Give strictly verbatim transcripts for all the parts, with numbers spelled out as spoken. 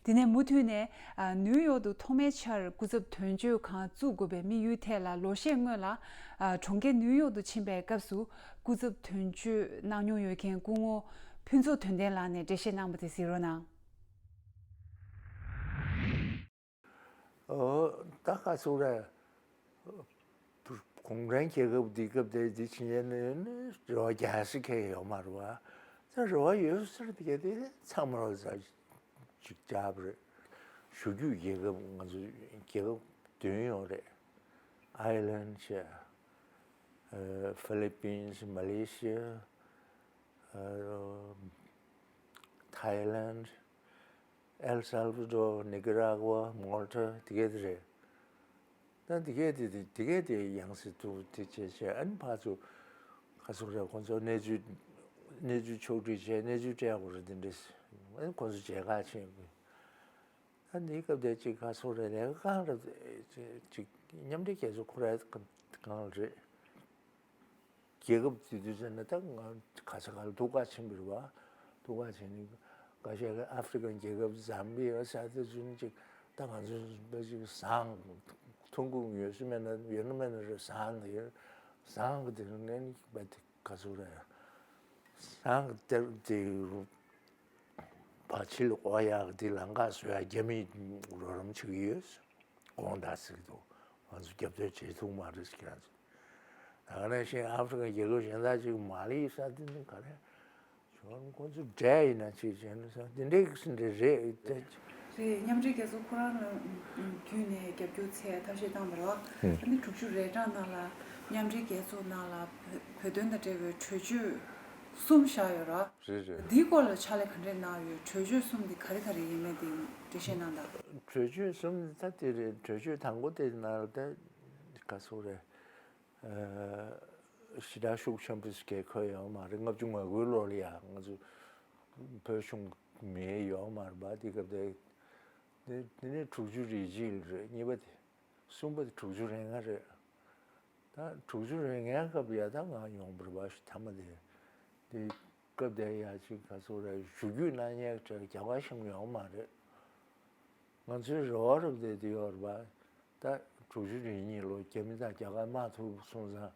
དེ་ནས་མུ་མཐུད་ནས་ཨ་ནིའུ་ཡོག་ཏུ་ཐོག་མའི་ཆར་སྐུ་ཚབ་དོན་གཅོད་ཁང་བཙུགས་དགོས་པའི་དམིགས་ཡུལ་ཐད་ལ་ལོ་ཤས་སྔོན་ལ་ཨ་གྲོང་ཁྱེར་ནིའུ་ཡོག་ཏུ་ཕྱིན་པའི་སྐབས་སུ་སྐུ་ཚབ་དོན་གཅོད་གནང་མྱོང་ཡོད་མཁན་སྐུ་ངོ་ཕུན་ཚོགས་དོན་ལྡན་ལགས་ནས་འགྲེལ་བཤད་གནང་པ་དེ་གཟིགས་རོགས་གནང་། ཨོ། ད་ག་ཚོད་རེད། གུང་ཁྲན་རྒྱལ་ཁབ་འདི་སྐབས་དེ་འདི་ཕྱིན་ཡས་ནས་ནི་རེ་བ་རྒྱག་ས་ཁེལ་ཡོད་མ་རེད་བ། ད་རེ་བ་ཡོད་ཟེར་དེ་ག་དེ་ཚང་མ་རོ་ཟ་ཅིག་རྒྱབ་རེད། གཞུག་གུ་རྒྱལ་ཁབ་ང་ཚོ་རྒྱལ་ཁབ་བདུན་ཡོད་རེད། ཨའི་ལན་བྱས། ཨ་ཧྥི་ལི་པིན། མ་ལེ་ཤི་ཡ། ཨ་ཐའི་ལན། ཨེལ་སལ་བ་ཌོར། ནི་ཀ་ར་གུ་ཝ། མོལ་ཏ། དེ་ག་དེ་རེད། ད་དེ་ག་དེ་དེ་དེ་ག་དེ་ཡང་སྲིད་དུ་དེ་བྱས་བྱས། ཨ་ནི་ཕར་ཚུར་ག་ཚོད་རེད། ཁོ་ཚོ་གནས་ཚུལ་གནས་ཚུལ་ཕྱོགས་སྒྲིག་བྱས། གནས་ཚུལ་སྤྲད་དགོས་རེད། དེ་འདྲས། ཨ་ནི་ཁོ་ཚོ་མཇལ་ཁ་བྱེད་དགོས། ད་འདིའི་སྐབས་དེ་ཅིག་ག་ཚོད་རེད། ལས་ཀ་གང་རེད། ཅིག་མཉམ་འབྲེལ་རྒྱལ་ཚོགས་ཁོ་རའི་གང་རེད། རྒྱལ་ཁབ་དེ་དུས་ཟེར་ན་ད་ང་ག་ས་ག་ལ་སྡུག་ག་ཕྱིན་པ་རེད་བ། སྡུག་ག་ཕྱིན་ནས་ཁ་ཤས་ཀྱིས་ཨ་ཧྥི་རི་ཀན་རྒྱལ་ཁབ་ཛམ་བི་ཡ་ཟེར་དེ་ཚོ་ནི་ཅིག་ད་ང་ཚོ་ཅིག་ཟངས་ཐོན་ཁུངས་ཡོད་ས་མེད་ན་ཡོད་ན་མེད་ན་རེད། ཟངས་ནི་ཡོད། ཟངས་ཀྱི་དེ་ནས་ནི་བ་དེ་ག་ཚོད་རེད། ཟངས་ཀྱི་དེ་དེ་ཕར་ཕྱི་ལ་འོ་ཡག་གི་དེ་ལམ་ཁ་བཟོ་ཡག་རྒྱ་མིས་རོགས་རམ་བྱེད་ཀྱི་ཡོད། དགོངས་དག་ཟེར་གྱི་འདུག་ང་ཚོ་རྒྱབ་སྐྱོར་བྱེད་ཐུབ་མ་རེད་ཟེར་གྱི་རེད། ད་ག་ནང་བཞིན་ཨ་ཧྥི་རི་ཀ་རྒྱལ་ཁབ་གཞན་དག་ཅིག་མ་ལེ་ཤི་ཡ་དེ་ནི་ག་རེ་བྱུང་། ཁོ་ཚོ་འབྲས་ཡིན་ན་ཅིག་བྱས་ན་ས་དེ་འདྲའི་གི་འདྲ་རེད་དེ། རེད། མཉམ་འབྲེལ་རྒྱལ་ཚོགས་ཁོ་རང་ལ་བརྒྱུད་ནས་རྒྱབ་སྐྱོར་འཚོལ་ཐབས་ཤེས་བཏང་བ་རེད་བ། རེད། ཨ་ནི་དྲུག་ཅུ་རེ་གྲངས་ནང་ལ་མཉམ་འབྲེལ་རྒྱལ་ཚོགས་ནང་ལ་བོད་བོད་དོན་དང་འབྲེལ་བའི་གྲོས་ཆོད་གསུམ་བཞག་ཡོད་རེད་བ། རེད་རེད། འདིའི་སྐོར་ལ་ཕྱག་ལས་ག་འདྲས་གནང་ཡོད། གྲོས་ཆོད་གསུམ་འདི་ག་རེ་ག་རེ་ཡིན་མེད་དེ་འགྲེལ་བཤད་གནང་དང་། གྲོས་ཆོད་གསུམ་ད་དེ་རེད། གྲོས་ཆོད་དང་པོ་དེ་ནང་ལ་ད་ག་ཚོད་རེད། ཨ་ཞེ་དྲག་ཤུགས་ཆེན་པོ་ཞིག་གིས་འཁོད་ཡོད་མ་རེད། ལྔ་བཅུ་ང་དགུའི་ལོ་ལ་ཡ་ང་ཚོ་བོད་གཞུང་མེད་ཡོད་མ་རེད་པ། དེ་སྐབས་དེ་དེ་དེ་ནས་དྲུག་ཅུ་རེ་གཅིག་ལ་རེད། གཉིས་པ་དེ། གསུམ་པ་དེ་དྲུག་ཅུ་རེ་ལྔ་རེད། ད་དྲུག་ཅུ་རེ་ལྔའི་སྐབས་ཡ་ད་ང་ཡོང་བ་རེད་པ། མཐའ་མ་དེ་དེ་སྐབས་དེ་ཡ་ཅིག་ག་ཚོད་རེད། ཞུ་རྒྱུ་གནང་མཁན་རྒྱ་གར་གཞུང་ཡོད་མ་རེད། ང་ཚོའི་རེ་བ་རུ་བསྡད་དེ་ཡོད་རེད་པ། ད་དྲུག་ཅུ་རེ་གཉིས་ལོ་རྒྱ་མི་དང་རྒྱ་གར་དམག་ཐུག་སོང་ཙང་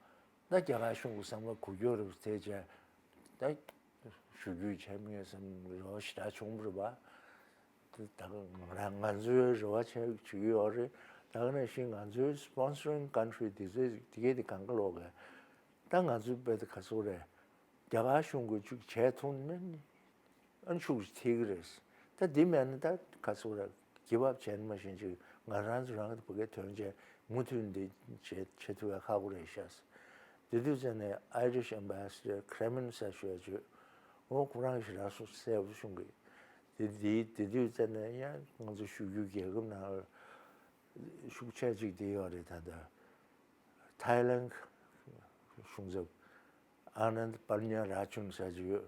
ད་རྒྱ་གར་གཞུང་གི་བསམ་བློ་འགུག་རྒྱུ་རེད་པ། དེ་བྱས་ད་ཞུ་རྒྱུ་བྱས་མེད་བསམ་རེ་བ་ཞེ་དྲག་བྱུང་བ་རེད་པ། དེ་ད་ང་རང་ང་ཚོའི་རེ་བ་བྱས་བྱེད་ཀྱི་ཡོད་རེད། ད་ག་ནང་བཞིན་ང་ཚོའི་སྤོན་སརིང་ཀན་ཊི་རི་དེ་ཚོས་དེ་གས་དེ་གང་ག་ལོག་གི། ད་ང་ཚོའི་དཔེ་དེ་ག་ཚོད་རེད། རྒྱ་གར་གཞུང་གིས་ཅིག་བྱས་ཐུབ་ན་ནི་ཨ་ནི་ཤུགས་ཐེབས་ཀྱི་རེད། ད་འདི་མེད་ན་ད་ག་ཚོད་རེད། གིབ་ཨབ་བྱས་ན་མ་གཞི་ཅིག་ང་རང་ཚོ་རང་གི་བོད་སྐད་དོན་བྱས་མུ་མཐུད་འདི་བྱེད་བྱེད་ཐུབ་ཡ་ཁག་པོ་རེད་ཤག་དེ་དུས་ཙམ་ནས་ཨའི་རིཤ་ཨེམ་བྷེ་སི་ཌར་ཁི་རེ་མིན་ཟེར་ཞུ་ཡ་བྱོས། འོ་ཁོ་རང་ཞེ་དྲག་གསལ་པོ་གསུང་གི། དེ་དེ་དེ་དུས་ཙམ་ནས་ཡང་ང་ཚོ་བཞུགས་རྒྱུ་རྒྱལ་ཁབ་ནང་ལ་ཤུགས་ཆེ་ཅིག་དེ་ཡོད་རེད། ད་ལྟ་ཐའི་ལན་གཞུང་ཚབ་ཨ་ནནྡ་པཱ་ཉ་ར་ཅུན་ཟེར་གྱི་ཡོད།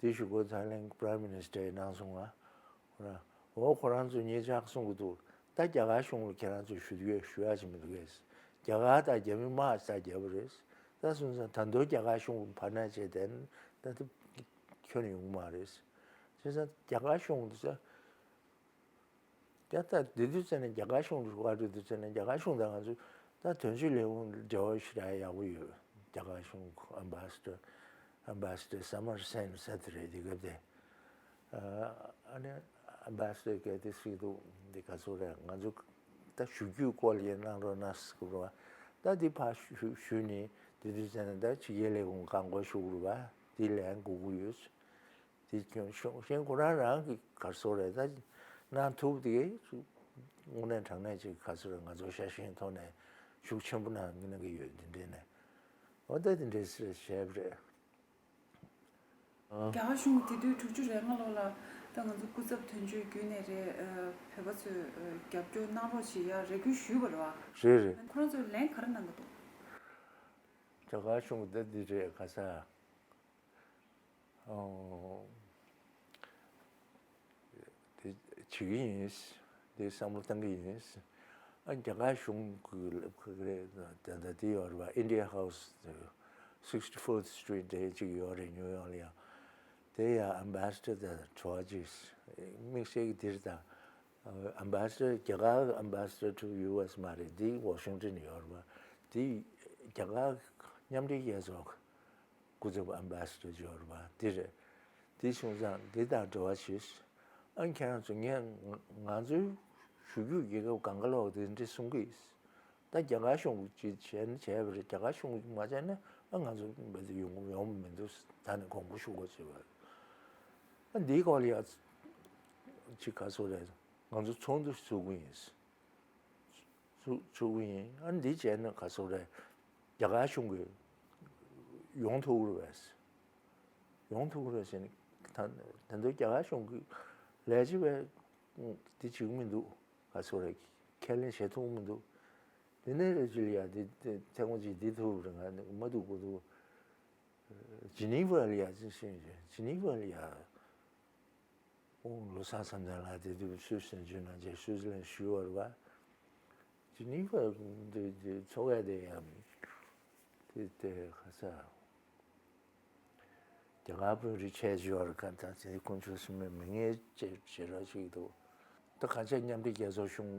དེ་གཞུག་གུ་ཐའི་ལན་པ་རའི་མི་ནི་སི་ཊར་གནང་སོང་ང་། འོ་ཁོ་རང་ཚོ་ཉེ་ཆར་གསུང་གི་འདུག་ད་རྒྱ་གར་གཞུང་ལ་ཁྱེད་རང་ཚོས་ཞུ་དགོས་ཞུ་ཡ་ཅིག་མི་འདུག་གས། རྒྱ་གར་དང་རྒྱ་མི་དམག་ཅིག་བརྒྱབ་པ་རེད། ད་སོང་ཙང་ད་དུང་རྒྱ་གར་གཞུང་བར་ན་བྱས་ཏེ་ད་ད་ཁྱོན་ཡོང་གི་མ་རེད། བྱས་ཙང་རྒྱ་གར་གཞུང་དུ་ས། ད་ལྟ་དེ་དུས་ཙམ་ནས་རྒྱ་གར་གཞུང་དུ་བཀའ་འཁྲོལ་དུས་ཙམ་ནས་རྒྱ་གར་གཞུང་དང་ང་ཚོས་ད་དོན་གཅོད་ལས་ཁུངས་འབྲེལ་བ་ཞེ་དྲག་ཡག་པོ་ཡོད། རྒྱ་གར་གཞུང་ཨམ་བྷ་སི་ཌར་ཨམ་བྷ་སི་ཌར་སམ་མར་སེན་ཟེར་དེ་རེད། དེ་སྐབས་དེ་ཨ་ནི་ཨམ་བྷ་སི་ཌར་གལ་ཏེ་ཞིག་འདུག་འདི་ག་ཚོད་རེད། ང་ཚོ་ད་ཞུ་རྒྱུའི་སྐོར་ལ་ཡང་གནང་རོགས་གནང་ཟེར་གི་རེད་བ། ད་འདི་ཕར་ཞུ་ཞུས་ནས་དེ་དུས་ཙམ་ནས་ད་ཕྱི་རྒྱལ་ལས་ཁུངས་བཀག་འགོག་ཞུ་གི་རེད་བ། དེ་ལན་དགོས་ཀྱི་ཡོད། དེ་ཀྱང་ཤོག་གཞན་ཁོ་རང་རང་གི་ག་རེ་ཟེར་རེད། ད་གནང་ཐུབ་དེ་དངོས་གནས་དྲང་གནས་ཅིག་ག་རེ་ཟེར་རེད། ང་ཚོ་ཤ་ཞེན་ཐོག་ནས་ཤུགས་ཆེན་པོ་གནང་གནང་གི་ཡོད། དེ་འདྲས་ནས་འོ་ད་དེ་འདྲས་བྱས་པ་རེད། རྒྱ་གར་གཞུང་གིས་དེ་དུས་དྲུག་ཅུ་རེ་ལྔ་ལོ་ལ་ད་ང་ཚོ་སྐུ་ཚབ་དོན་གཅོད་བརྒྱུད་ནས་རེད། བོད་པ་ཚོས་རྒྱབ་སྐྱོར་གནང་རོགས་བྱེད་ཡ་རེ་སྐུལ་ཞུས་པ་རེད་བ། རེད་རེད། ཁོ་རང་ཚོས་ལན་ག་རེ་གནང་གི་འདུག་རྒྱ་གར་གཞུང་གིས་ད་འདི་རེད་ག་ས། ཨོ། དེ་བྱེད་ཀྱི་ཡིན། དེ་བསམ་བློ་བཏང་གི་ཡིན། ཨ་རྒྱ་གར་གཞུང་གི་ལབ་ཁག་རེད། ད་ལྟ་དེ་ཡོད་རེད་པ། India House sixty-fourth Street དེ་གཅིག་ཡོད་རེད། ཉིའུ་ཡོག་ལ་ཡང་། དེ་ཡང་ཨམ་བྷ་སི་ཌར་དང་དྲི་བ་ཅིག་དམིགས་བསལ་གྱི་འདིར་དང་ Ambassador, རྒྱ་གར་Ambassador to U S མ་རེད། འདི་Washington ཡོད་རེད་པ། འདི་རྒྱ་གར་མཉམ་འབྲེལ་རྒྱལ་ཚོགས་སྐུ་ཚབ་Ambassador ཡོད་རེད་པ། འདི་རེད། འདི་སོང་ཙང་འདི་དང་འབྲེལ་བ་བྱེད། ཨ་ཁྱེད་རང་ཚོ་ངས་ང་ང་ཚོའི་ཞུ་རྒྱུ་རྒྱལ་ཁབ་གང་ག་ལོག་དེ་འདྲ་གསུང་གི་ཡིན། ད་རྒྱ་གར་གཞུང་གིས་ཅིག་བྱས་ན་བྱས་པ་རེད། རྒྱ་གར་གཞུང་གིས་མ་བྱས་ན་ཨ་ང་ཚོ་བལ་ཡོང་ཡོང་མི་འདུག་ད་ནི་དགོངས་པ་ཞུ་དགོས་ཟེར་བ། ཨ་འདིའི་སྐོར་ལ་ཡ་ཅིག་ག་ཚོད་རེད། ང་ཚོ་ཚོགས་འདུ་ཚུགས་ཀྱི་ཡིན། ཚུགས་ཚུགས་ཀྱི་ཡིན། ཨ་འདི་བྱས་ན་ག་ཚོད་རེད། རྒྱ་གར་གཞུང་གིས་ཡོང་ཐུབ་ཀྱི་རེད་པས། ཡོང་ཐུབ་ཀྱི་རེད་ཟེར་ནས་ད་ད་དུང་རྒྱ་གར་གཞུང་གིས་ལས་བྱེད་པས་འདི་བྱེད་ཀྱི་མི་འདུག་ག་ཚོད་རེད། ཁས་ལེན་བྱེད་ཐུབ་ཀྱི་མི་འདུག་དེ་ནས་རེ་ཅིག་ལ་ཡ་དེ་དེ་ཐེངས་མ་གཅིག་འདི་ཐུབ་རེད། ང་མ་འདུག་གོ་འདུག་ཇི་ནི་ཝ་ལ་ཡ་ཅི་ཞིག་ཇི་ནི་ཝ་ལ་ཡ། ཨོ་བློ་བཟང་བསམ་གཏན་ལགས་དེ་དུས་སུད་སི་འཇུ་ན་རྗེས་སུད་སི་ལན་ཞུ་བར་བ། ཇི་ནི་ཝ་དེ་དེ་ཚོགས་ཡ་དེ་ཡང་དེ་དེ་ག་ས། རྒྱ་གར་དཔོན་རིགས་ཆེ་ཞུ་བར་ག་ད་དེ་དཀོན་མཆོག་གསུམ་མེད་མི་ངན་ཅེས་ཞེ་རོགས་ཞིག་འདུག་ད་ག་ཆ་མཉམ་འབྲེལ་རྒྱལ་ཚོགས་གཞུང་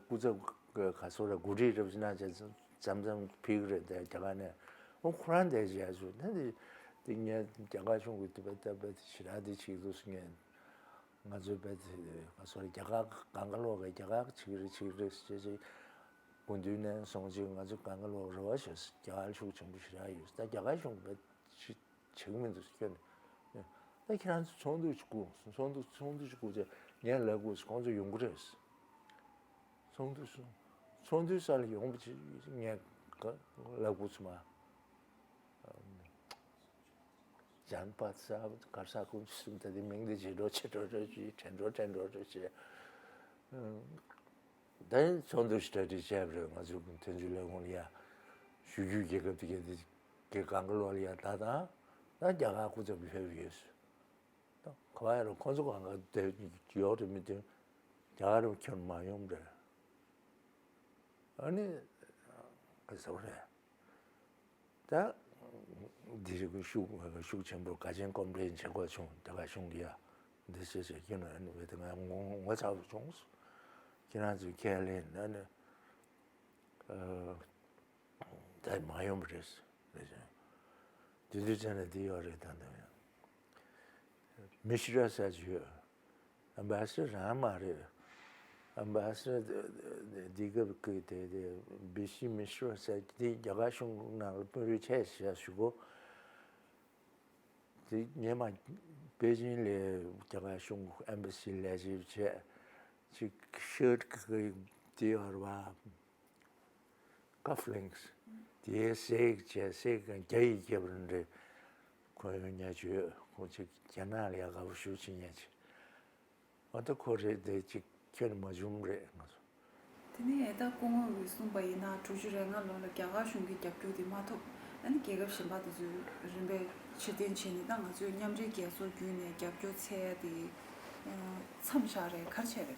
སྐུ་ཚབ་ག་སོ་ར་འགོ་ཁྲིད་རབ་ཟིན་ན་ཅེས་མཚམས་མཚམས་ཕིག་རེད་དེ་རྒྱ་གར་ནས་ཨོ་ཁོ་རང་དེ་བྱས་ཞུ་ད་དེ་དེ་ངས་རྒྱ་གར་གཞུང་གི་དེ་བས་ད་བས་ཞེ་དྲག་དེ་ཞིག་འདུག་ངས། ང་ཚོའི་བོད་དེ་ང་ཚོ་རྒྱ་གར་གང་ག་ལོག་གི་རྒྱ་གར་ཆིག་རེ་ཆིག་རེ་ཞེས་ཞེས་སྐུ་མདུན་ནས་སོང་ཅིག་ང་ཚོ་གང་ག་ལོག་རེ་བ་ཞུས། རྒྱ་གར་ཤུགས་ཆེན་པོ་ཞེ་དྲག་ཡོད། ད་རྒྱ་གར་གཞུང་བོད་ཅི་བྱེད་ཀྱི་མི་འདུག་ཁྱོད་ནས། ད་ཁྱེད་རང་ཚོ་ཚོགས་འདུ་ཞིག་བསྐོང་། ཚོགས་འདུ་ཚོགས་འདུ་ཞིག་བསྐོང་ཚེ་ངས་ལབ་དགོས། ཁོང་ཚོ་ཡོང་གི་རེད། ཚོགས་འདུ་སོང་། ཚོགས་འདུའི་སར་ཡོང་བ་ཅིག་ངས་ལབ་དགོས་ཚུལ་མ། ཇན་པ་ས་གར་ས་ཀུན་གསུམ་ད་དེ་མིང་དེ་བརྗེད་འགྲོ་བརྗེད་འགྲོ་འགྲོ་ཅིག་དྲན་འགྲོ་དྲན་འགྲོ་འགྲོ་ཅིག་དེ་ཚོགས་འདུ་ཞིག་གྲ་སྒྲིག་བྱས་པ་རེད། ང་ཚོའི་དོན་གཅོད་ལས་ཁུངས་ལ་ཡ་ཞུ་རྒྱུའི་རྒྱལ་ཁབ་དེ་གའི་དེ་གའི་གང་ག་ལོག་ལ་ཡ་ད་དང་ད་རྒྱ་གར་སྐུ་ཚབ་ཕེབས་ཡོད། ད་ག་བ་ཡ་རུ་ཁོང་ཚོ་གང་ག་དེ་ཡོག་རེད་མི་དོན་རྒྱ་གར་རུ་ཁྱོན་མ་ཡོང་རེད། ཨ་ནི་ག་ཟེར་བ་རེད། ད་འདི་རིགས་ཤུགས་ཤུགས་ཆེན་པོ་དགའ་ཆེན་སྐོམ་རེད་བྱེད་དགོས་བྱུང་། དེ་ག་གཞུང་གི་ཡ་འདི་བྱེད་བྱེད་ཀྱི་ན་ཨ་ནི་བས་དེ་ང་ངོ་ངོ་ཚ་བོ་བྱུང་། ཁྱེད་རང་ཚོས་ཁས་ལེན་ཨ་ནི་ད་མ་ཡོང་བ་རེད་རེད་ཅེས། དེ་དུས་ཚེ་ན་འདི་ཡོད་རེད། ད་ལྟ་ཡང་མི་ཤི་ར་ས་ཅིག་ཡོད། ཨམ་བྷ་ས་ཌར་རང་མ་རེད། ཨམ་བྷ་ས་ཌར་འདི་སྐབས་ཀྱི་དེ་དེ་བི་སི་མི་ཤི་ར་ས་འདི་རྒྱ་གར་གཞུང་ནང་ལ་དཔོན་རིགས་ཆེ་ཤོས་ཞུ་གོ། དེ་ཉེ་མ་པེ་ཅིང་ལ་རྒྱ་གར་གཞུང་ཨེམ་བྷ་སི་ལས་བྱེད་བྱས་ཅིག་ཤར་ཊི་གི་དེ་ཡོད་རེད་བ། ཀ་ཕ་ལིང་སི་དེ་སེག་བྱས་སེག་གང་རྒྱ་ཡིག་རྒྱབ་རན་རེད། ཁོ་ཡོང་ཉ་ཅོས་ཁོ་ཅིག་རྒྱ་ནག་ལ་ཡ་དགའ་པོ་ཞུ་ཅི་ཉ་ཅི། ཨ་ད་ཁོ་རེད་དེ་ཅིག་ཁྱོན་མ་བྱུང་རེད་ང་ཚོ། དེ་ནས་ཨེ་ད་སྐུ་ངོ་གིས་གསུངས་པ་ཡིན་ན་དྲུག་ཅུ་རེ་ལྔ་ལོ་ལ་རྒྱ་གར་གཞུང་གི་རྒྱབ་སྐྱོར་དེ་མ་ཐོབ། ཨ་ནི་རྒྱལ་ཁབ་གཞན་པ་དེ་ཚོས་རིམ་པས་ཕྱིར་འཐེན་བྱས་ནས་ད་ང་ཚོས་མཉམ་འབྲེལ་རྒྱལ་ཚོགས་བརྒྱུད་ནས་རྒྱབ་སྐྱོར་འཚོལ་ཡ་དེ་མཚམས་བཞག་རེད་ག་རེ་བྱས་རེད།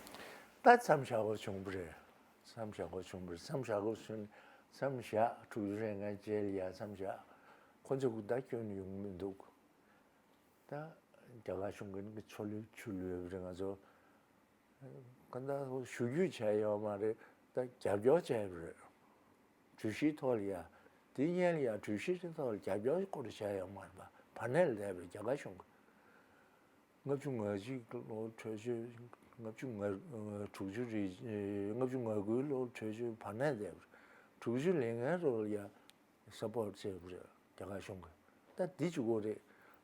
ད་མཚམས་བཞག་དགོས་བྱུང་བ་རེད། མཚམས་བཞག་དགོས་བྱུང་བ་རེད། མཚམས་བཞག་དགོས་བྱུང་མཚམས་བཞག་དྲུག་ཅུ་རེ་ལྔ་རྗེས་ལ་ཡ་མཚམས་བཞག་ཁོ་ཚོ་གི་ད་སྐྱོན་ཡོང་མི་འདུག་ད་རྒྱ་གར་གཞུང་གི་ནི་ཆོ་ལུས་ཆུ་ལུས་རེད། ང་ཚོ་གང་ལྟར་ཞུ་རྒྱུ་བྱས་ཡོད་མ་རེད། ད་རྒྱབ་སྐྱོར་བྱས་པ་རེད། གྲོས་གཞིའི་ཐོག་ལ་ཡ་དེ་སྔོན་ལ་ཡ་གྲོས་གཞིའི་ཐོག་ལ་རྒྱབ་སྐྱོར་སྐོར་བྱས་ཡོད་མ་རེད་པ། བར་གནས་ལ་བསྡད་པ་རེད་རྒྱ་གར་གཞུང་གི། ལྔ་བཅུ་ང་གཅིག་ལོ་འཕྲོད་སྦྱོར་ལྔ་བཅུ་ང་དྲུག་ཅུ་རེད། ལྔ་བཅུ་ང་དགུའི་ལོ་འཕྲོད་སྦྱོར་བར་གནས་བསྡད་པ་རེད། དྲུག་ཅུ་ལས་ལྔའི་ལོ་ལ་ཡ། སཔོར་ཊི་བྱས་པ་རེད་རྒྱ་གར་གཞུང་གིས། ད་འདི་གཅིག་པོ་རེད།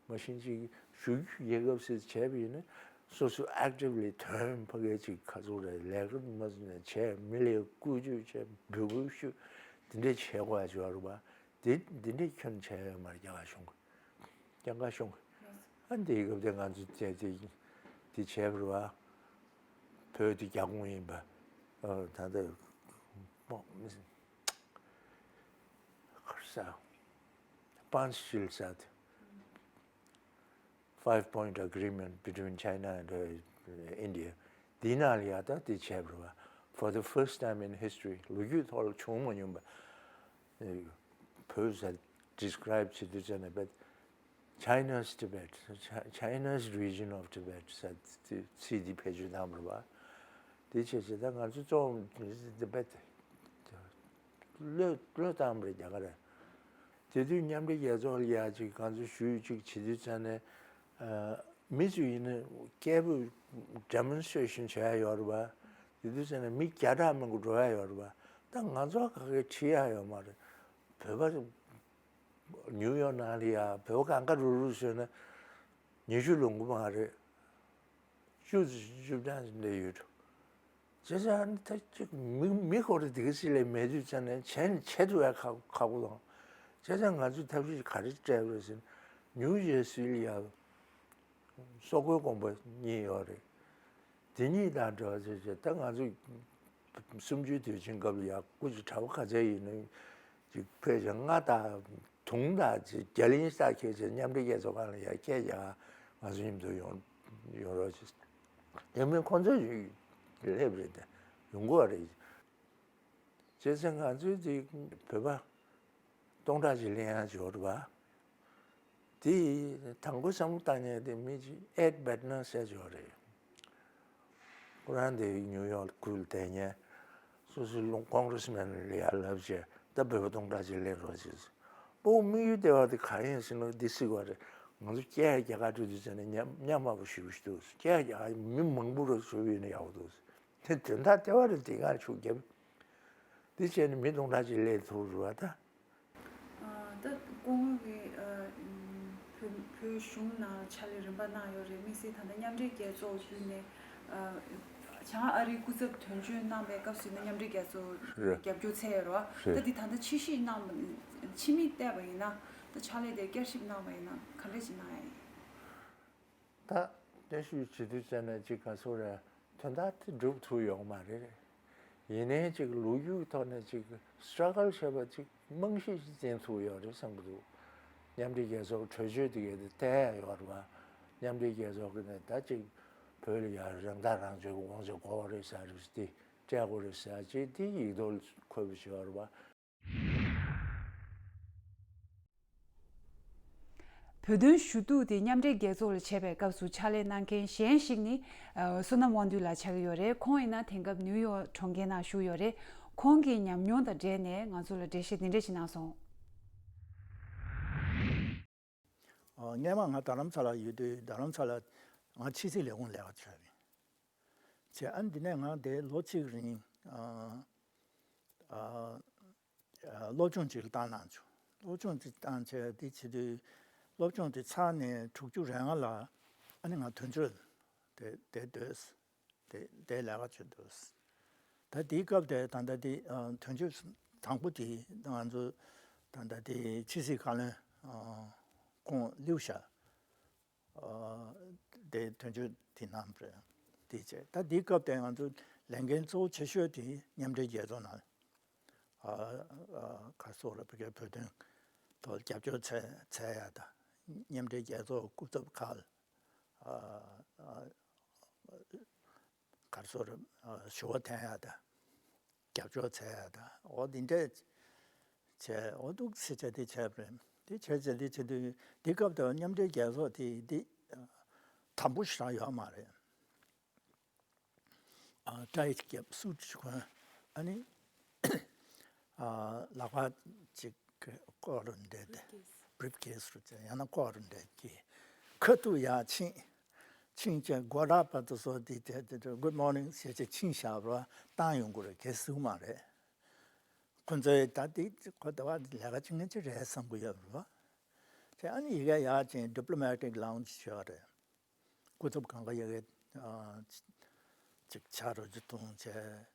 མ་གཞི་ཅིག་ཞུ་རྒྱུ་རྒྱལ་ཁབ་ཟེར་བྱས་པ་ཡིན་ན་སོ་སོ་ཨེག་ཊིབ་ལི་དོན་ཕ་གའི་ཅིག་ག་ཚོད་རེད་ལས་ཀ་མ་ཟིན་ནས་བྱས་མི་ལ་བཀོལ་སྤྱོད་བྱས་འབོད་སྐུལ་ཞུ་འདི་འདྲས་བྱས་དགོས་ཡ་ཅིག་ཡོད་རེད་པ། འདི་འདི་འདྲས་ཁྱོན་ནས་བྱས་ཡོད་མ་རེད་རྒྱ་གར་གཞུང་གིས། རྒྱ་གར་གཞུང་གིས། ཨ་འདི་སྐབས་དེ་ང་ཚོ་བྱས་ཏེ་འདི་བྱས་པ་རེད་པ། བོད་དེ་རྒྱ་ཁོངས་ཡིན་པ། ཨ་ད་ལྟ་ཁར་ས་པཱན་ཤིལ་སཱད། Five Point Agreement between China and uh, India. འདི་ནང་ལ་ཡ་ད་དེ་བྱས་པ་རེད་པ། For the first time in history ལོ་རྒྱུས་ཐོག་ལ་བྱུང་མ་མྱོང་པ། བོད་ཟེར་ཌི་སི་ཀ་རའིབ་བྱེད་དུས་ཙམ་ནས་བས། China's Tibet, Chi- China's region of Tibet ཟེར་ཚིག་འདི་བེད་སྤྱོད་བཏང་བ་རེད་པ། དེ་བྱས་བྱས་ད་ང་ཚོ་གཙོ་བོ་དེ་བས་བློས་བློས་བཏང་བ་རེད་རྒྱ་གར་རེད། དེ་དུས་མཉམ་འབྲེལ་རྒྱལ་ཚོགས་ལ་ཡ་ཅིག་ང་ཚོ་ཞུས་ཅིག་བྱེད་དུས་ཙ་ནས་མི་ཚོས་ཡིན་ན་སྐད་འབོད་demonstration་བྱེད་ཡ་ཡོད་རེད་པ། དེ་དུས་ཙ་ནས་མི་བརྒྱ་ཕྲག་མང་པོ་འགྲོ་ཡ་ཡོད་རེད་པ། ད་ང་ཚོ་ག་གེ་ཁྲིད་ཡ་ཡོད་མ་རེད། བོད་པ་ནིའུ་ཡོག་ནང་ལ་ཡ་བོད་པ་གང་ག་རུ་རུ་བཟོས་ན་ཉི་ཤུ་ལོངས་གི་མ་རེད། བཅུ་བཅུ་གྲངས་ཅིག་སླེབས་ཡོད་འགྲོ། བྱས་ཙང་ད་ཅིག་མི་མི་ཁོ་རེ་དེ་ག་སྲིད་ལས་མེད་དུས་ཙ་ནས་བྱས་ནས་བྱེད་ཐུབ་ཡ་ཁག་ཁག་པོ་དང་། བྱས་ཙང་ང་ཚོས་ཐབས་ཤེས་ག་རེ་སྤྲད་པ་རེད་ཟེར་ན་ནིའུ་ཇར་སི་ལ་ཡ་སོག་པོའི་དགོན་པ་གཉིས་ཡོད་རེད། དེ་གཉིས་དང་འབྲེལ་བ་བྱས་བྱས་ད་ང་ཚོས་གསུམ་བཅུའི་དུས་ཆེན་སྐབས་ལ་ཡ་སྐུ་མཁྱེན་གྲྭ་པ་ག་ཚད་ཡིན་ན་ཅིག་ཕལ་ཆེར་ལྔ་དང་དུང་དང་ཅིག་རྒྱ་གླིང་ས་ཁྱེད་ཚོས་མཉམ་འབྲེལ་རྒྱལ་ཚོགས་ཁང་ལ་ཡ་སྐད་རྒྱག་ང་ཚོ་མཉམ་དུ་ཡོང་ཡོང་རོགས་བྱེད། དེ་མིན་ཁོང་ཚོ་ཞིག་སླེབས་རེད་དེ་ཡོང་གི་རེད། བྱས་ཙང་ང་ཚོའི་དེ་བོད་པ་སྟོང་ཕྲག་ཅིག་སླེབས་ཡ་ཅིག་ཡོད་རེད་པ། དེ་དང་པོ་བསམ་བློ་བཏང་མཁན་དེ་མི་གཅིག་ཨེད་བྷེ་ཊི་ནར་ཟེར་ཅིག་ཡོད་རེད། ཁོ་རང་དེ་ནིའུ་ཡོག་ཁུལ་དེ་ཉན་སོ་སོའི་ལུང་ཀོང་གྷི་རེ་སི་མེན་ལ་ཡར་ལབ་བྱས་ད་བོད་པ་སྟོང་ཕྲག་ཅིག་སླེབས་རོགས་བྱེད། ཨོ་དམིགས་ཡུལ་ལྟེ་བ་དེ་ག་ཡིན་ཟེར་ན་འདི་སྲིད་པ་རེད། ང་ཚོ་སྐད་རྒྱག་ག་འགྲོ་དུས་ཙམ་ནས་ཉམས་ཉམས་དམའ་པོ་ཞེ་པོ་ཞིག་འདུག་སྐད་རྒྱག་ག་མི་མང་པོ་རུ་བཟོས་ཡོད་ན་ཡག་པོ་འདུག་དེ་དོན་དག་ལྟེ་བ་རེད། དེ་གར་ཤུགས་རྒྱབ། དེ་བྱས་ནས་མི་སྟོང་ཕྲག་ཅིག་སླེབས་ཐུབ་རེད་པ་ད། ད་སྐུ་ངོ་གིས་བོད་བོད་གཞུང་ནང་ཕྱག་ལས་རིམ་པ་གནང་ཡོད་རེད། དམིགས་བསལ་ད་ལྟ་མཉམ་འབྲེལ་རྒྱལ་ཚོགས་བརྒྱུད་ནས་བྱང་ཨ་རིའི་སྐུ་ཚབ་དོན་གཅོད་གནང་པའི་སྐབས་སུ་ཡིན་ན་མཉམ་འབྲེལ་རྒྱལ་ཚོགས་རྒྱབ་སྐྱོར་འཚོལ་ཡོད་རེད་པ། ད་འདི་ད་ལྟ་ཕྱིར་བཤིག་གནང་ཕྱིར་མིག་བལྟས་པ་ཡིན་ན་ད་ཕྱག་ལས་དེ་བསྐྱར་ཞིབ་གནང་བ་ཡིན་ན་ག་འདྲ་ཞིག་གནང་ཡ་ཡིན། ད་བསྐྱར་ཞིབ་བྱེད་དུས་ཙམ་ནས་ཅིག་ག་ཚོད་རེད། དོན་དག་དེ་སྒྲུབ་ཐུབ་ཡོད་མ་རེད། ཡིན་ནའི་ཅིག་ལོ་རྒྱུས་ཐོག་ནས་ཅིག་སི་ཊྲག་གལ་བྱས་པ་ཅིག་རྨང་གཞི་ཞིག་འཛིན་ཐུབ་ཡོད་རེད་བསམ་གྱི་འདུག་མཉམ་འབྲེལ་རྒྱལ་ཚོགས་གྲོས་ཆོད་དེ་གའི་དེ་བལྟས་ཡོད་རེད་པ། མཉམ་འབྲེལ་རྒྱལ་ཚོགས་ཀྱི་ནས་ད་ཅིག་བོད་ལ་ཡང་རང་ཐག་རང་གཅོད་ཀྱི་དབང་ཆ་དགོས་རེད་ཟེར་རེད། དེ་སྤྲད་དགོས་རེད་ཟེར་ཅིག་དེ་ཡིག་ཐོག་འཁོད་པ་ཞིག་ཡོད་རེད་པ། བོད་དོན་ཞུ་གཏུག་དེ་མཉམ་འབྲེལ་རྒྱལ་ཚོགས་ལ་བྱས་པའི་སྐབས་སུ་ཕྱག་ལས་གནང་མཁན་གཞན་ཞིག་ནི་བསོད་ནམས་དབང་འདུས་ལགས་ཆགས་ཀྱི་ཡོད་རེད། ཁོང་ཡིན་ན་དེང་སྐབས་ནིའུ་ཡོག་གྲོང་ཁྱེར་ནང་བཞུགས་ཡོད་རེད། ཁོང་གི་ཉམས་མྱོང་དང་འབྲེལ་ནས་ང་ཚོ་ལ་འགྲེལ་བཤད་འདི་འདྲ་ཞིག་གནང་སོང་། སྔོན་མ་ང་རྡ་རམ་ས་ལ་ཡོད་དུས་རྡ་རམ་ས་ལ་ང་ཕྱི་སྲིད་ལས་ཁུངས་ལས་ཀ་བྱས་པ་ཡིན། བྱས་ཨ་འདི་ནས་ང་དེ་ལོ་གཅིག་རིང་ཨ་ཨ་སློབ་སྦྱོང་ཅིག་བཏང་གནང་བྱུང་། སློབ་སྦྱོང་ཅིག་བཏང་བྱས་དེ་བྱེད་དུས་སློབ་སྦྱོང་དེ་ཚར་ནས་དྲུག་ཅུ་རེ་ལྔ་ལ་ཨ་ནི་ང་དོན་གཅོད་དེ་དེ་སྡོད། དེ་དེ་ལས་ཀ་བྱེད་འདུག་ད་དེའི་སྐབས་དེ་ད་ལྟ་དེ་དོན་གཅོད་དང་པོ་དེ་ང་ཚོ་ད་ལྟ་དེ་ཕྱི་སྲིད་བཀའ་བློན་ཁོང་ལིའུ་ཞའོ། དེ་དོན་གཅོད་དེ་གནང་རེད། དེ་བྱས་ད་དེའི་སྐབས་དེ་ང་ཚོ་ལས་འགན་གཙོ་བོ་ཆེ་ཤོས་དེ་མཉམ་འབྲེལ་རྒྱལ་ཚོགས་ནང་ག་སོགས་ལ་བོད་བོད་དོན་ཐོག་རྒྱབ་སྐྱོར་འཚོལ་འཚོལ་ཡ་དང་མཉམ་འབྲེལ་རྒྱལ་ཚོགས་སྐུ་ཚབ་ཁག་ག་སོགས་ཞུ་བ་འཐེན་ཡ་དང་། རྒྱབ་སྐྱོར་འཚོལ་ཡ་དང་འོ་འདི་འདྲས་བྱས་འོ་འདུག་སེ་བྱས་དེ་བྱས་པ་རེད། དེ་བྱས་བྱས་དེ་བྱེད་དུས་འདི་སྐབས་དེར་མཉམ་འབྲེལ་རྒྱལ་ཚོགས་དེ་འདི་དམ་པོ་ཞེ་དྲག་ཡོད་མ་རེད། ཨ་ཊའི་རྒྱབ་སུ་ཊི་གོན་ཨ་ནི་ཨ་ལག་པ་གཅིག་ཀོ་རུ་འདྲེད་དེ་བྷི་རིབ་ཀེ་སི་རུ་བྱས་ཡང་ན་ཀོ་རུ་འདྲེད་ཀྱི་ཁ་ཐུག་ཡར་ཕྱིན། ཕྱིན་ཆད་སྒོ་ར་པ་དུ་སོ་དེ་དེ་དེ་good morning་ཞེས་བྱས་ཕྱིན་བཞག་པ་བཏང་ཡོང་དགོས་རེད། གལ་སྲིད་མ་རེད། ཁོ་ཚོས་ད་དེ་ཁོ་ད་བ་ལས་ཀ་བྱེད་མཁན་ཅིག་རེད་བསམ་གི་ཡོད་རེད་བ། དེ་ཨ་ནི་ཡི་གེ་ཡར་ཕྱིན་diplomatic lounge་ཞེས་རེད། སྐུ་ཚབ་གང་ག་ཡི་གེ་ཅིག་ཆ་རོ་ཅིག་གཏོང་བྱས།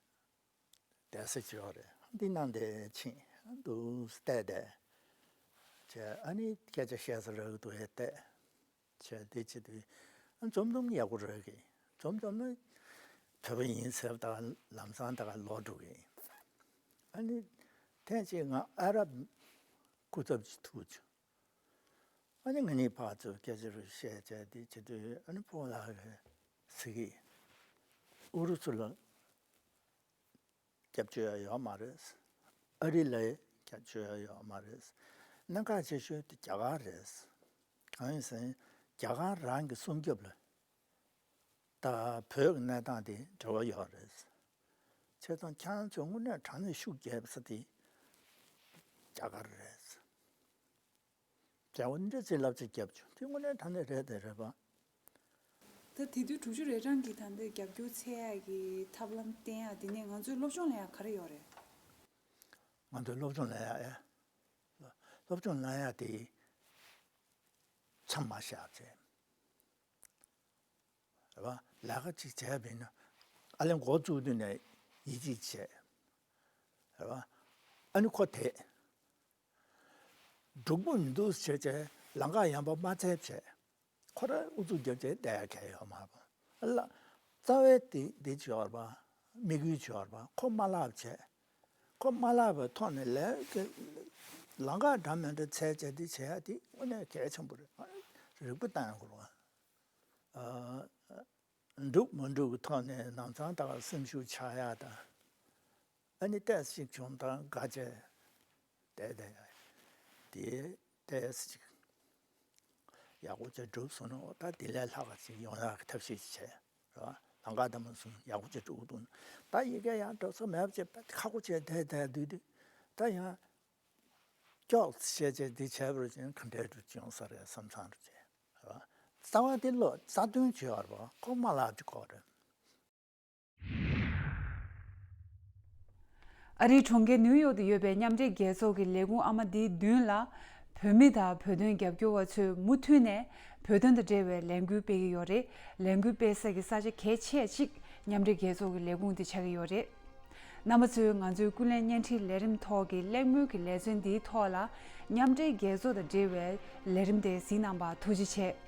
དེ་སྲིད་ཅིག་ཡོད་རེད། འདི་ནང་དེ་ཕྱིན་འདུག་བལྟས་ཏེ། བྱས་ཨ་ནི་སྐད་ཆ་བཤད་ས་རག་འདུག་ཨེ་བལྟས། བྱས་དེ་བྱེད་དུས་ཨ་འཛོམས་འཛོམས་ཡག་པོ་རག་གི། འཛོམས་འཛོམས་ན་བོད་པ་ཡིན་ཟེར་ད་ག་ལམ་སང་ད་ག་ལོག་འགྲོ་གི་ཡིན། ཨ་ནི་ཐེངས་གཅིག་ང་ཨ་རབ་སྐུ་ཚབ་ཅིག་ཐུག་བྱུང་། ཨ་ནི་ང་གཉིས་ཕར་ཚུར་སྐད་ཆ་རེ་བཤད་བྱས་དེ་བྱེད་དུས་ཨ་ནི་ཕོ་ལགས་ཀྱིས་ཟེར་གི། ཨུ་རུ་སུ་ལ་སྐྱབས་བཅོལ་ཡ་ཡོད་མ་རེད། ཨ་རི་ལ་སྐྱབས་བཅོལ་ཡ་ཡོད་མ་རེད། གནད་འགག་ཆེ་ཤོས་དེ་རྒྱ་གར་རེད། གང་ཡིན་ཟེར་ན་རྒྱ་གར་རང་གི་སྲུང་སྐྱོབ་ལ་ད་བོད་ཀྱི་གནས་སྟངས་དེ་འབྲེལ་བ་ཡོད་རེད། བྱས་ཙང་ཁྱེད་རང་ཚོས་དངོས་གནས་དྲང་གནས་ཤུགས་རྒྱབ་ས་དེ་རྒྱ་གར་རེད། རྒྱ་བོད་འདྲ་ཚིག་ལབ་ཅིག་རྒྱབ་བྱུང་དེ་དངོས་གནས་དྲང་གནས་རེད་དེ་རེད་པ། ད་དེ་དུས་དྲུག་ཅུ་རེ་གྲངས་ཀྱི་ད་ལྟ་རྒྱབ་སྐྱོར་འཚོལ་ཡག་གི་ཐབས་ལམ་བསྟེན་ཡག་དེ་ནས་ང་ཚོས་སློབ་སྦྱོང་ལེན་ཡག་ག་རེ་ཡོད་རེད། ང་ཚོས་སློབ་སྦྱོང་ལེན་ཡག་ཨེ། སློབ་སྦྱོང་ལེན་ཡག་དེ་མཚམས་མ་བཞག་བྱས། རེད་བ། ལས་ཀ་ཅིག་བྱས་པ་ཡིན་ན་ཨ་ལས་འགོ་བཙུགས་དུས་ནས་ཡིད་ཆེས་བྱས། རེད་བ། ཨ་ནི་ཁོ་དེ་འགྲུབ་པོ་མི་འདུག་ཟེར་བྱས་ལམ་ཁ་ཡངས་པ་མ་བཙལ་བྱས། ཁོ་རང་ཨུ་ཚུགས་རྒྱབ་བྱས་བསྡད་ཡག་གལ་ཡོད་མ་རེད་པ། ལ་རྩ་བའི་དེ་འདི་བྱས་པ་དམིགས་ཡུལ་བྱས་པ་ཁོ་མ་བརླག་བྱས། ཁོ་མ་བརླག་པའི་ཐོག་ནས་ལས་ཀ་ལམ་ཁ་འདྲ་མི་འདྲ་བཙལ་བྱས་འདི་བྱེད་ཡག་དེ་དངོས་གནས་གལ་ཆེན་པོ་རེད། རིག་པ་བཏང་ཡག་དགོས་རེད་བ། འགྲུབ་མ་འགྲུབ་ཀྱི་ཐོག་ནས་ལམ་སང་ད་སེམས་ཤུགས་ཆག་ཡག་དང་། ཨ་ནི་ཏོག་ཙམ་ཅིག་བྱུང་དང་དགའ་བྱས་བསྡད་བསྡད་ཡག་དེ་ཏོག་ཙམ་ཅིག་ཡག་པོ་ཅིག་འགྲུབ་སོང་ན་ད་དེ་ལས་ལྷག་པ་ཅིག་ཡོང་ཡག་གི་ཐབས་ཤེས་ཅིག་བྱས་རེད་བ། ལམ་ཁ་དང་མ་སོང་ཡག་པོ་ཅིག་འགྲུབ་འདུག་ད་ཡི་གེ་ཡང་འགྲོ་ས་མེད་པ་ཅིག་ཁག་པོ་བྱས་བསྡད་བསྡད་དུས་དུས་ད་ཡང་ཀྱོག་བཤད་བྱས་འདི་བྱས་པར་ཅན་ག་འདྲའི་འགྲུབ་ཅིག་ཡོང་ས་རེད་བསམ་བསམ་རུ་བྱས་རེད་བ། རྩ་བ་དེ་བློ་རྩ་དོན་བྱས་པ་རེད་བ། ཁོ་མ་ལག་ཅིག་ཁོ་རེད། ཨ་རིའི་གྲོང་ཁྱེར་ནིའུ་ཡོག་ཏུ་ཡོད་པའི་མཉམ་འབྲེལ་རྒྱལ་ཚོགས་ཀྱི་ལས་ཁུངས་ཨ་མ་འདིའི་མདུན་ལ། བོད་མི་དང་བོད་དོན་རྒྱབ་སྐྱོར་བ་ཚོས་མུ་མཐུད་ནས་བོད་དོན་དང་འབྲེལ་བའི་ལས་འགུལ་སྤེལ་གྱི་ཡོད་རེད། ལས་འགུལ་སྤེལ་ས་ཀྱི་ས་ཆ་གལ་ཆེ་གཅིག་མཉམ་འབྲེལ་རྒྱལ་ཚོགས་ཀྱི་ལས་ཁུངས་འདི་ཆགས་ཀྱི་ཡོད་རེད། རྣམ་པ་ཚོས་ང་ཚོའི་ཀུན་གླེང་བརྙན་འཕྲིན་ལས་རིམ་ཐོག་གི་གླེང་མོལ་གྱི་ལེ་ཚན་འདིའི་ཐོག་ལ་མཉམ་འབྲེལ་རྒྱལ་ཚོགས་དང་འབྲེལ་བའི་ལས་རིམ་དེ་གཟིགས་གནང་བར་ཐུགས་རྗེ་ཆེ།